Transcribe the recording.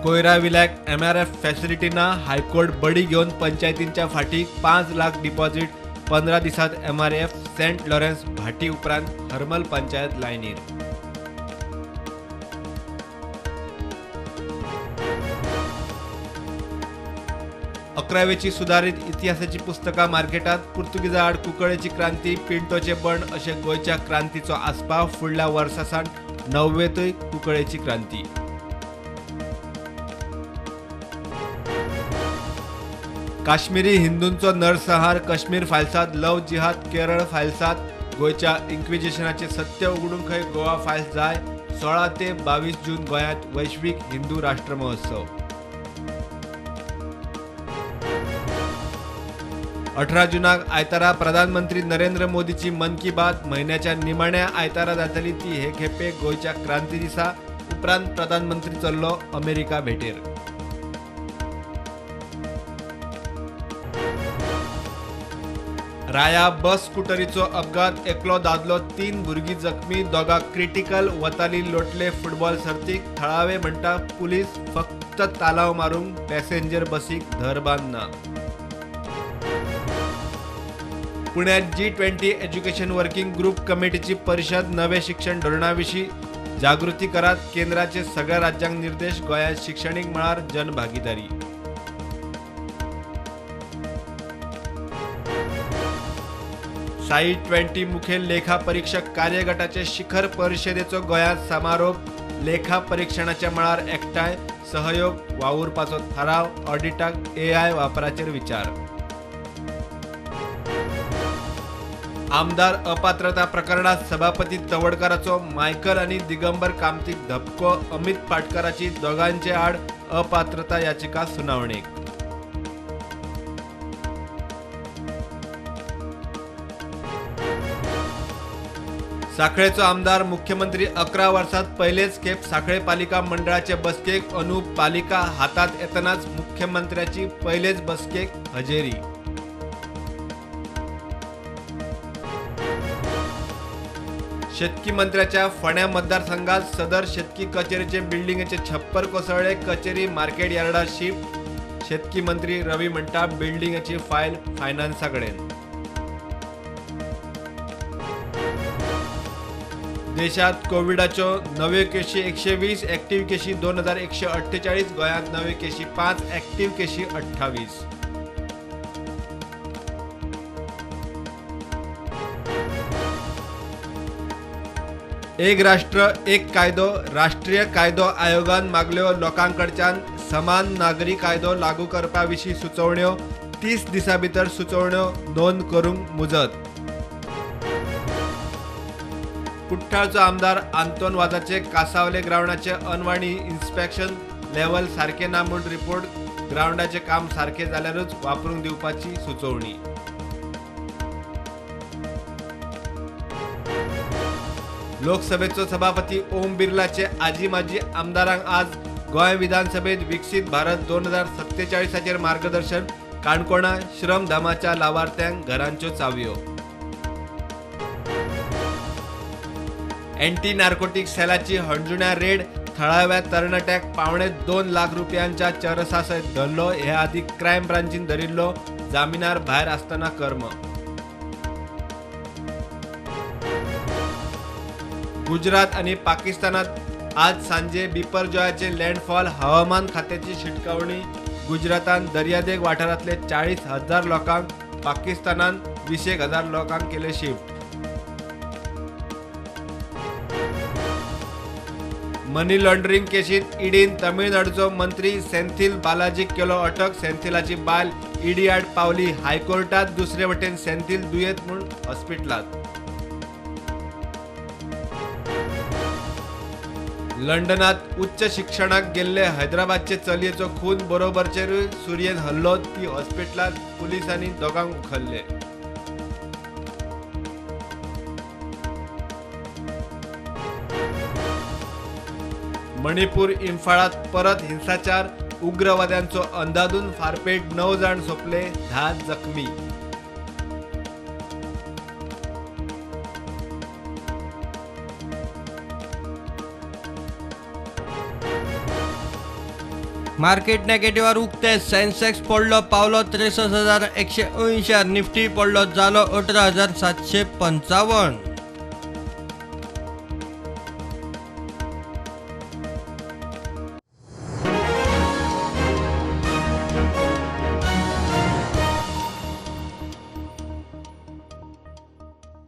कोयरा विल्याक MRF facility ना, high court बडी घेवन पंचायतींच्या फाटीक 5 लाख डिपॉझिट, 15 दिसांत एमआरएफ सेंट लॉरेन्स भाटी उपरांत हरमल पंचायत लायनीर. अकरावेची सुदारीत इतिहासाची पुस्तकां मार्केटात, पुर्तुगीजा आड कुंकळेची क्रांती, पिंटोचे बंड अशे गोंयच्या क्रांतीचो आस्पाव, फुडल्या वर्सा सावन णव्वेंतूय कुंकळेची क्रांती. काश्मीरी हिंदूंचो नरसंहार, काश्मीर फायल्सांत लव जिहाद, केरळ फायल्सांत गोंयच्या इन्क्विजिशनाचें सत्य उगडूंक खंय गोवा फायल्स जाय. 16 ते 22 जून गोंयांत वैश्वीक हिंदू राष्ट्र महोत्सव. 18 जूनाक आयतारा प्रधानमंत्री नरेंद्र मोदीची मन की बात, म्हयन्याच्या निमाण्या आयतारा जातली ती हे खेपे गोंयच्या क्रांती दिसा. उपरांत प्रधानमंत्री चल्लो अमेरिका भेटेर. राया बस स्कुटरीचो अपघात, एकलो दादलो 3 भुरगीं जखमी, दोगां क्रिटिकल. वताली लोटले फुटबॉल सर्तीक, थळावे म्हणटा पुलीस फक्त तालाव मारूंक पॅसेंजर बसीक धर बांदना. पुण्यात G20 education working group कमिटीची परिषद, नवे शिक्षण धोरणा विशीं जागृती करात, केंद्राचे सगळ्या राज्यांक निर्देश. गोंयांत शिक्षणीक मळार जनभागीदारी. साई 20 मुखेल लेखा परीक्षक कार्यगटाचे शिखर परिषदेचो गोंयांत समारोप, लेखा परीक्षणाच्या मळार एकठांय सहयोग वावुरपाचो थाराव, ऑडिटाक एआय वापराचेर विचार. आमदार अपात्रता प्रकरणात सभापती तवडकाराचो मायकल आनी दिगंबर कामतीक धपको, अमित पाटकाराची दोगांचे आड अपात्रता याचिका सुनावणेक. साखळेचो आमदार मुख्यमंत्री 11 वर्सात पयलेच खेप साखळे पालिका मंडळाचे बसकेक, अंदू पालिका हातात येतनाच मुख्यमंत्र्याची पयलेच बसकेक हजेरी. शेतकी मंत्र्याच्या फोंड्या मतदारसंघात सदर शेतकी कचेरीचे बिल्डिंगेचे छप्पर कोसळ्ळे, कचेरी मार्केट यार्डार शिफ्ट. शेतकी मंत्री रवी म्हणटा बिल्डिंगेची फायल फायनान्सा कडेन. देशात कोविडाच्यो नव्यो केशी 120, ऍक्टिव्ह केशी 2148, गोंयांत नव्यो केशी 5, ऍक्टिव्ह केशी 28. एक राष्ट्र एक कायदो, राष्ट्रीय कायदो आयोगान मागल्यो लोकांकडच्यान समान नागरी कायदो लागू करपा विशीं सुचोवण्यो, 30 दिसां भितर सुचोवण्यो नोंद करूंक मुजत. कुठ्ठाळचो आमदार आंतोन वाजाचे कासावले ग्रावंडाचे अनवाणी इन्स्पेक्शन लेवल सारके ना म्हूण रिपोर्ट, ग्रावंडाचे काम सारके जाल्यारूच वापरूंक दिवपाची सुचोवणी. लोकसभेचो सभापती ओम बिर्लाचे आजी माजी आमदारांक आज गोंय विधानसभेत विकसीत भारत 2047 मार्गदर्शन, काणकोणा श्रमधामाच्या लावार्थ्यांक घरांच्यो चावयो. एंटी नार्कोटिक सेलाची हणजुण्या रेड, थळाव्या तरणाट्याक 1.75 लाख रुपयांच्या चरसा सयत धरलो. हे आदी क्रायम ब्रांचीन धरिल्लो, जामिनार भायर आसतना कर्म. गुजरात आनी पाकिस्तानात आज सांजे बिपरजॉयाचे लँडफॉल, हवामान खात्याची शिटकावणी. गुजरातान दर्यादेग वाठारांतले 40,000 लोकांक, पाकिस्तानान 20,000 लोकांक केले शिफ्ट. मनी लॉन्ड्रिंग केशीत ईडीन तमिळनाडूचो मंत्री सेंथील बालाजीक केलो अटक. सेंथिलाची बायल ईडी आड पावली हायकोर्टात, दुसरे वटेन सेंथील दुयेंत म्हूण हॉस्पिटलांत. लंडनात उच्च शिक्षणाक गेल्ले हैदराबादचे चलयेचो खून, बरोबरचेरूय सुरयेन हल्लो, ती हॉस्पिटलांत, पुलिसांनी दोगांक उखल्ले. मणिपूर इम्फाळात परत हिंसाचार, उग्रवाद्यांचो अंदाधुंद फारपेट, 9 जाण सोंपले, 10 जखमी. मार्केट नेगेटिव्हार उक्ते. सेन्सेक्स पडलो पावलो 63,180, निफ्टी पडलो जालो 18,755.